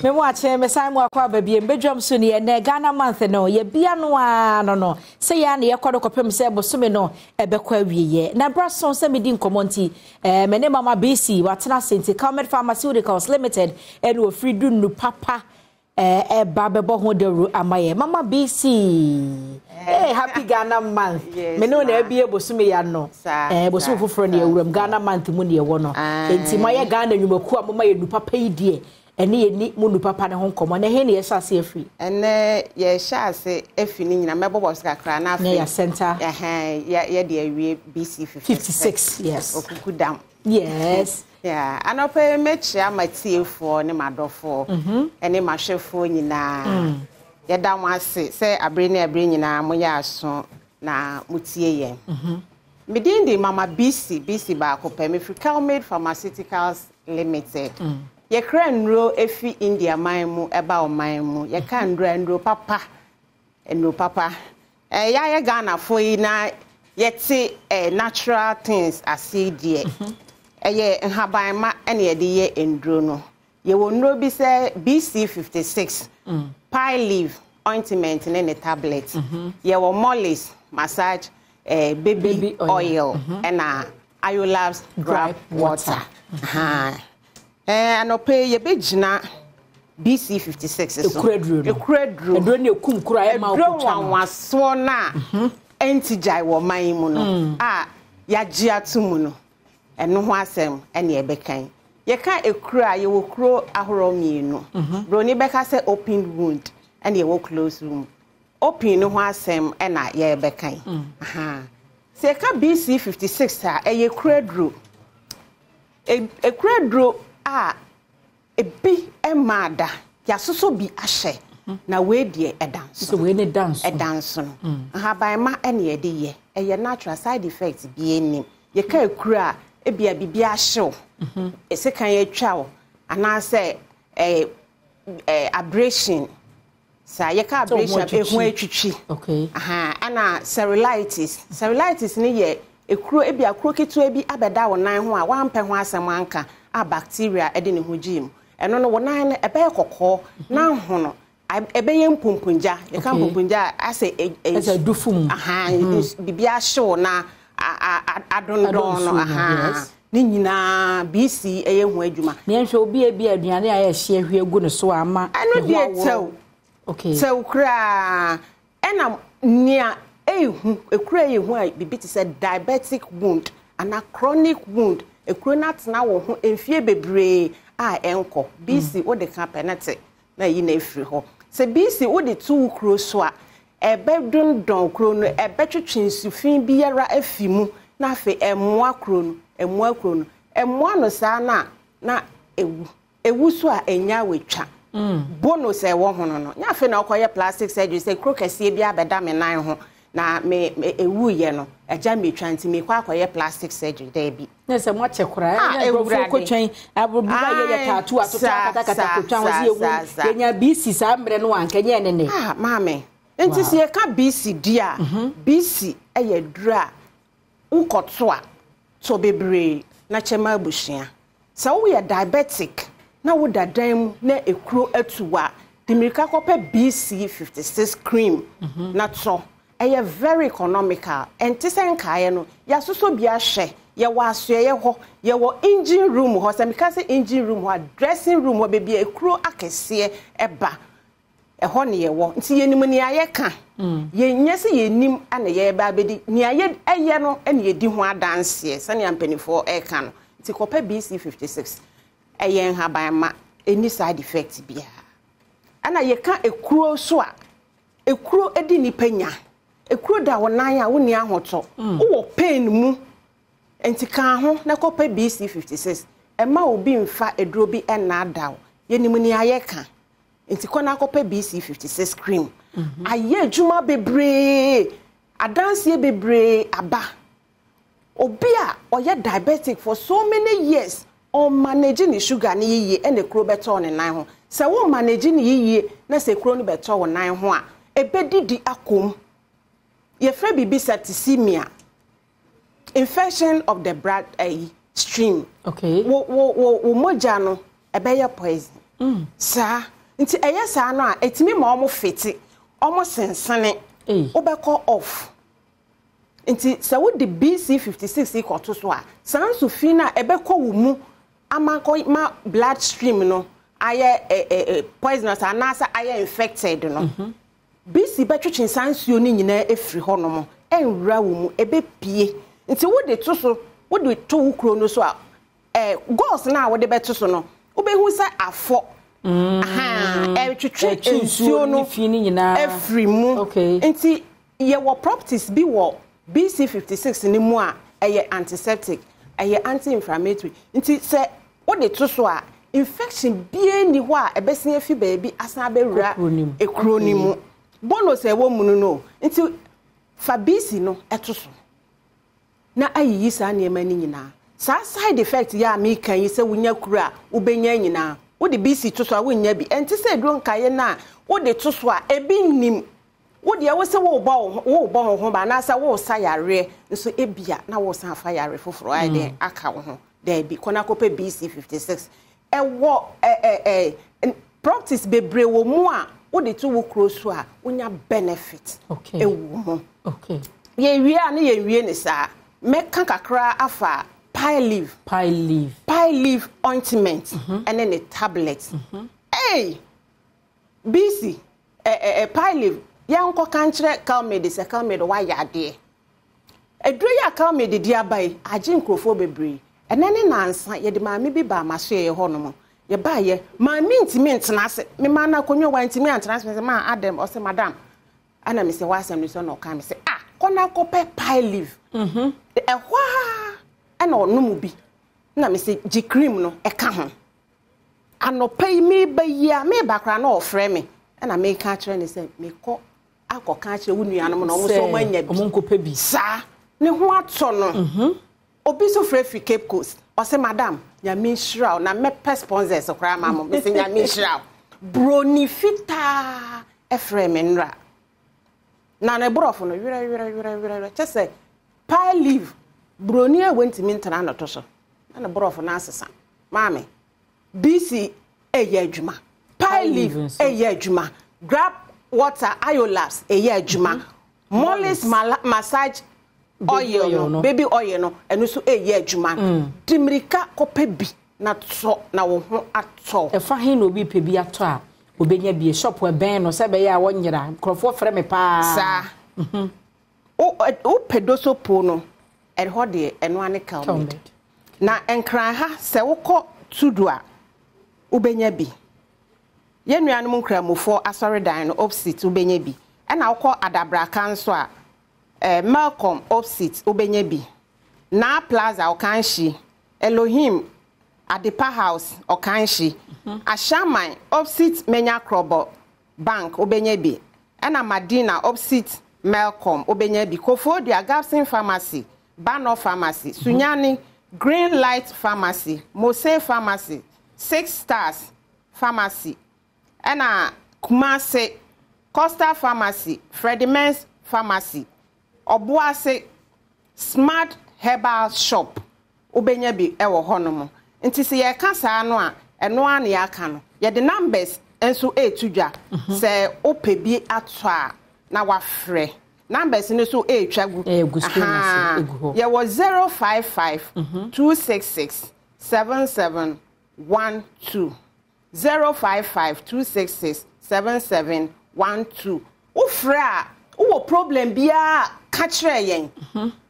Me mu akye mesan mu akɔ aba biem bedwam so ni ɛnɛ Ghana month no yɛbia no ara no no sɛ yɛa na yɛkɔ no kɔpem sɛ bosome no ɛbɛkɔ awieɛ na ɛberɛ so sɛ medi nkɔmmɔ nti eh, me ne Mama BC watena ase nti Calmed Pharmaceuticals Limited ɛne ofiri du nnu papa Ɛɛba bɛbɔ ho dawuro ama yɛ. Mama BC. Hey, happy Ghana month. Yes, Me ne wo na ma. abie bosome ya no. Saa, Eh, bosome saa, foforɔ ne saa, awuram saa. Ghana month mu ne ɛwɔ no. Enti Aye. moayɛ Ghana nnwumakuo a moma yɛ nu papa yi deɛ, ɛne yɛni mo nu papa no ho nkɔmmɔ. Na ɛhe ne yɛhyɛ ase afiri? Ɛnɛ yɛhyɛ ase afi ne nyinaa mɛbɔbɔ so kakra na Na afei yɛ center. ɛhɛn yɛ yɛde awie BC 56, 56. yes. Okuku dam. Yes. Yeah, anɔpa yi mɛkyia m'atiefoɔ ne m'adɔfoɔ ne m'ahwɛfoɔ nyinaa. Yɛda mo ase sɛ abere ne abere nyinaa moyɛ aso na motie yɛn. Me din de Mama Bisi, Bisi baako pɛ. Mefiri Kelmaid Pharmaceuticals Limited. Yɛkra nnuro fi India man mu ba ɔman mu. Yɛka nnuro a, nnuro papa, nnuro papa. Eh yayɛ Ghanafoɔ yi na yɛte eh natural things ase yi deɛ, ɛyɛ nhaban ma ɛna yɛde yɛ nnuro no. Yɛwɔ nnuro bi sɛ BC56, pie leaf ointment ne ne tablet. Yɛwɔ Molly's massage eh baby oil ɛna Ayolabs gripe water. Ahaa. Ɛɛ, anɔpa yi yɛbɛgyina BC 56 so. Ekuro aduro no. Ekuro aduro. Aduro no ekum kuro a ɛma Aduro okotwa no. nwanwasoɔ no a mhm. ɛnti gyae wɔ ɔman yi mu no mm. a yɛagye ato mu no, ɛno ho asɛm ɛne ɛbɛka yi. Yɛka ekuro a yɛwɔ kuro ahorow mmienu. Mhm. Broni bɛka sɛ open wound ɛne yɛwɔ closed wound. Open no ho asɛm ɛna yɛrebɛka yi. Mm. Sɛ yɛka BC 56 a ɛyɛ kuro aduro. Ekura aduro a ebi mmaa da, yɛasosɔ bi ahyɛ, na wei deɛ ɛda nso. Sɛ wei ne da nso. Ɛda nso no. Mm. Nhabanma ɛna yɛde yɛ. Ɛyɛ natural, side effect bi nnim. Yɛka ekura a, ebia biribi ahyew, mhm. sekan atwa wo, anaasɛ ɛɛ ɛɛ abrasion. Saa yɛka abrasion a ehu atwitwi. Okay. Aha, ɛna cellulitis. Cellulitis no yɛ ekuro ebi akuro ketewa bi abɛda wo nan ho a wampɛ ho asɛm anka a bacteria ɛde ne ho gyee mu. Ɛno no wo nan no ɛbɛyɛ kɔkɔɔ na ahono ɛbɛyɛ mpumpungya. Yɛka mpumpungya a asɛ ɛsɛ dufu mu. Aha, biribi ahyew na adondɔn no aha. Ne nyinaa BC yɛ ho adwuma. Na yɛnhwɛ obi a ebi aduane a ɛyɛ hye ahwie agu ne so a ama ne ho aworɔ. Ɛno deɛ tɛw. Okay. Tɛw koraa. Ɛna nea ɛyɛ ekuro a ɛyɛ hu a biribi te sɛ diabetic wound anaa chronic wound, ekuro no atena wo ho mfie bebree a ɛnkɔ. BC wode ka pɛ na te na ayi no afiri hɔ. Sɛ BC wode to wo kuro so a, ɛbɛdondɔn kuro no, ɛbɛtwetwe nsu fi biara afi mu, na afei ɛmmoa kuro no, ɛmmoa kuro no. Ɛmmoa no saa no a, na ɛwu. Ɛwu so a, ɛnya watwa. Bonus a ɛwɔ ho no no, nyɛ afei na wokɔyɛ plastic surgery sɛ kuro kɛseɛ bi abɛda me nan ho na me, me ɛwuiɛ no, agya metwa nti mekɔ akɔyɛ plastic surgery. Daabi. Na sɛ moakyɛ koraa Ah, ɛna nkurɔfoɔ Awurade. kɔtwɛn abubu a yɛyɛ Ae, tattoo atoto saa, akatakata saa, kotwa ho saa, sɛ yɛhu saa, saa. yɛnya BC saa mmerɛ no a anka ɛnyɛ ɛne ne. Ah, maame. Nti sɛ yɛka BC di a, BC yɛ aduro a wokɔto a, tɔ bebree na kyɛ ma abusua. Sɛ woyɛ diabetic na woda dan mu na ekuro atu wo a, de mmirika kɔpɛ BC 56 cream na tɔ. Ɛyɛ very economical. Ɛnte sɛ nkaeɛ no, yɛasosɔ bi ahwɛ. Yɛwɔ asoɛeɛ hɔ, yɛwɔ engine room hɔ. Sɛ meka sɛ engine room hɔ a, dressing room hɔ, baabi a ekuro akɛseɛ ba, ɛhɔ ne yɛwɔ. Nti yɛnim nea yɛka. Yɛnyɛ sɛ yɛnnim na yɛreba abɛdi. Nea yɛyɛ no na yɛdi ho adanseɛ sɛnea mpanimfoɔ reka no. Nti kɔpɛ BC 56. Ɛyɛ nhaban ma, ɛnni side effect biara. Ɛna yɛka ekuro nso a, Ekuro di nipa nya. Ekuro da wo nan a wonni ahotɔ. Wowɔ pain mu. Nti ka ho na kɔpɛ BC56. Mma obi mfa aduro bi nnaadaa wo. Yɛnim nea yɛka. Nti kɔ na kɔpɛ BC56 cream. Ayɛ adwuma bebree. Adanseɛ bebree aba. Obi a ɔyɛ diabetic for so many years, ɔmmanage ne sugar no yiye ɛna kuro bɛtɔ ne nan ho. Sɛ wo manage no yiye na sɛ kuro no bɛtɔ wo nan ho a, ɛbɛdidi akɔ mu. Yɛfrɛ biribi septicemia, infection of the blood ayi, stream. Okay. Wo, wo, wo, wo mogya no, ɛbɛyɛ poison. Saa. Nti ɛyɛ saa no a, ɛtumi ma wɔn fete, wɔn sensene, wobɛkɔ off. Nti sɛ wode BC 56 yi kɔto so a, saa nsu fi no a ɛbɛkɔ wo mu ama akɔ ma blood stream no ayɛ ɛ ɛ ɛ poisonous anaasɛ ayɛ infected no, BC bɛtwetwe saa nsuo no nyinaa afiri hɔnom, ɛnwura wo mu, ɛbɛpue. Nti wode to so, wode to wo kuro no so a, eh, gauze no a wode bɛto so no, wobɛhu sɛ afɔ. Ahaa, ɛretwetwe nsuo no afiri mu. Nti yɛwɔ properties bi wɔ BC56 no mu a ɛyɛ antiseptic, ɛyɛ anti-inflammatory. Nti sɛ wode to so a, infection biara nni hɔ a ɛbɛsen afi baabi asan abɛwura ekuro no mu. Bonus a ɛwɔ mu no no, nti fa BC no to so. na ayiyi saa nneɛma no nyinaa. Saa side effect yi a meka yi sɛ wonya kuru a wobɛnya nyinaa, wode BC to so a wonnya bi. Ɛnte sɛ aduro nkaeɛ no a wode to so a ebi nnim. Wo deɛ wo se worebɔ wo ho worebɔ wo ho ban anaasɛ woresa yareɛ nso ebia na woresan afa yare foforɔ ayɛ dɛn aka wo ho. Daabi, kɔ na kɔpɛ BC 56. Ɛwɔ ɛ ɛ ɛ properties bebree wɔ mu a wode to wo kuro so a wonya benefit wɔ mu. Yɛwie a ne yɛnwie ne saa. Mɛka kakra afa pie leaf. Pie leaf. Pie leaf ointment ɛne ne tablet. Hey! BC, ɛ ɛ ɛ pie leaf, yɛnkɔka nkyerɛ Calmed sɛ Calmed wayɛ adeɛ. Aduro yi a Calmed de aba yi, agye nkurɔfoɔ bebree. Ɛnnɛ ne nnansa, yɛde maame bi baa m'asoɛeɛ hɔnom. Yɛbaeɛ, maame ntumi ntena ase. Memaa no akonnwa, wantumi antena ase. Mese, maa adɛn? Ɔse, madam. Ɛna mese, w'asɛm no sɛ na ɔka. Mese, ah, kɔ na kɔpɛ pie leaf. Ɛhɔ ara ɛna ɔnom bi. Ɛna mese, gye cream no ɛka ho. Anɔpa yi meba yi a, meba koraa na ɔfrɛ me. Ɛna meka akyerɛ no sɛ, mekɔ akɔka akyerɛ wo nuanom na wɔn nso wɔn anya bi. Wɔn nkɔpɛ bi. Saa. Ne ho atɔ no. Mhm. Obi nso frɛ firi Cape Coast. Ɔsɛ madam, nyame nhyira wo na mɛpɛ sponsors koraa ma mo. Mese nyame nhyira wo. Broni fitaa ɛfrɛ me nnora. Na ne borɔfo no werɛ werɛ werɛ werɛ kyɛ sɛ pie leaf broni a wɔntumi ntena no to so. Na ne borɔfo no asesa. Maame, BC ɛyɛ adwuma. Pie leaf ɛyɛ adwuma. Grab water ayolabs ɛyɛ adwuma. Mhm. Molly's massage oil no baby oil no ɛno nso ɛyɛ adwuma. Mm. Di mmirika kɔpɛ bi na tɔ na wo ho atɔ. Ɛfa he na obi pɛ bi atɔ a obenya bi shop ɛbɛn no sɛ ɛbɛyɛ a wɔnyera nkurɔfoɔ frɛ me paa. Saa. Mhm. Wopɛ dosopo no ɛhɔ deɛ ɛno ane Kelmed. Na Nkran ha, sɛ wokɔ Tudu a, wobɛnya bi. Yɛn nuanom Nkramofoɔ asɔredan no opsit wobɛnya bi. Ɛna wokɔ Adabraka nso a, eh, Melcom opsit wobɛnya bi. Naa Plaza, Ɔkanhyi, Elohim, Adepa House, Ɔkanhyi, Ashaiman, opsit Menya Krɔbɔ Bank wobɛnya bi. Ɛna Madina opsit Melcom wobɛnya bi. Kofoɔdua, Gabson Pharmacy, Banor Pharmacy, Sunyani, Green Light Pharmacy, Mose Pharmacy, Six Stars Pharmacy, ɛna Kumasi, Coastal Pharmacy, Freddie Mens Pharmacy, Ɔboase, Smart Herbal Shop, wobɛnya bi wɔ hɔnom. Nti sɛ yɛreka saa no a, ɛno ara na yɛaka no. Yɛde numbers nso reto dwa. Sɛ wopɛ bi atɔ a, na wafrɛ. Numbers no nso retwa gu. Ɛgu screen no ase, ɛgu hɔ. Yɛwɔ 055 266 7712. 055 266 7712. Wofrɛ a, wowɔ problem biara a, ka kyerɛ yɛn.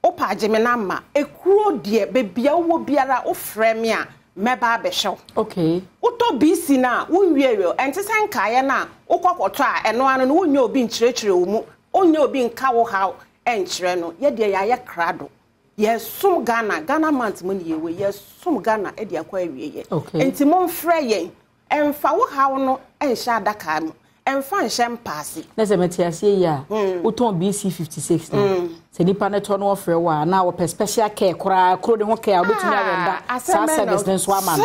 Wopɛ a gye me number. Ekuro deɛ, baabi a wowɔ biara, wofrɛ me a, mɛba abɛhwɛ wo. Okay. Wotɔ BC no a, wonwie o. Ɛnte sɛ nkaeɛ no a wokɔ kɔtɔ a, ɛno ano no, wonnya obi nkyerɛkyerɛ wo mu, wonnya obi nka wo haw nkyerɛ no. Yɛ deɛ yɛayɛ krado. Yɛresom Ghana, Ghana month mu ne yɛwɔ yi, yɛresom Ghana de akɔ awieɛ. Okay. Nti momfrɛ yɛn. Ɛmfa wo haw no nhyɛ adaka mu. Ɛmfa nhyɛ mpaase. Na sɛ mete aseɛ yi a, wotɔn BC 56 no, sɛ nipa no tɔ na ɔfrɛ wo a, na wɔpɛ special care koraa, kuro de ho care a, wobɛtumi arenda saa service no nso ama no.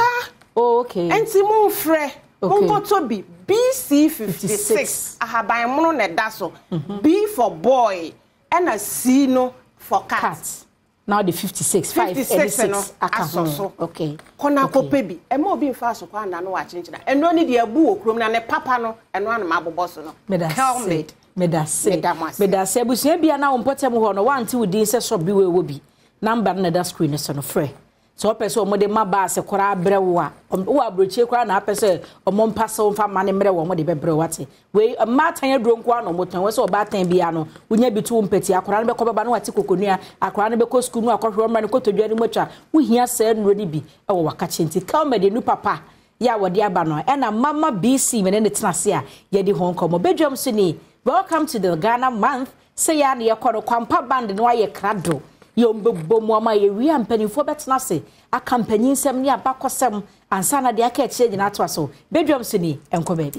Oh, okay. Nti momfrɛ, monkɔtɔ bi. BC 56, ahaban mono na ɛda so. B for boy, ɛna C no for cat. Cat. Na wode 56, 5 ɛne 6 aka ho. asɔ so. Okay. Kɔ na akɔpɛ bi. Ɛma obi mfa asokɔ anna no wakyenkyena. Ɛno ne deɛ abu wɔ kurom na ne papa no, ɛno ano mabobɔ so no. Medase. Medase. Meda mo ase. Medase. Abusua bia na wo mpɔtam hɔ no, wante wo din sɛ shop bi wɔ ɛwɔ bi. Number no na ɛda screen no so no, frɛ. Sɛ wɔpɛ sɛ wɔde ma baase koraa brɛ wo a, wowɔ aburokyire koraa na apɛ sɛ wɔn mpa sɛ wɔmfa ma no mmerɛ wɔn de bɛbrɛ wo ate. Wei mmaatan aduro nko ara na wɔtɔn. Wɔ sɛ ɔbaatan biara no, wonya bi to wo mpɛti, akwadaa no bɛkɔ bɛba na wate kokonua, akwadaa no bɛkɔ sukuu na wakɔhwɛ ɔmmra ne kotodwe no mu atwa. Wohia saa nnuro no bi wɔ w'akakye nti. Kelmed enu papa yɛ a wɔde aba no, ɛna Mama BC me ne no tena ase a yɛdi ho nkɔmmɔ. Badwam so ni, welcome to the Ghana month. Sɛ yɛ a na yɛkɔ no, Kwampa band no ayɛ krado. Yɛ wɔn bɛbɔ mu ama yɛwie a mpanimfoɔ bɛtena ase aka mpanyinsɛm ne abakɔsɛm ansa na deɛ aka akyire nyinaa atoa so. Badwam so ni, ɛnkɔ baabiara.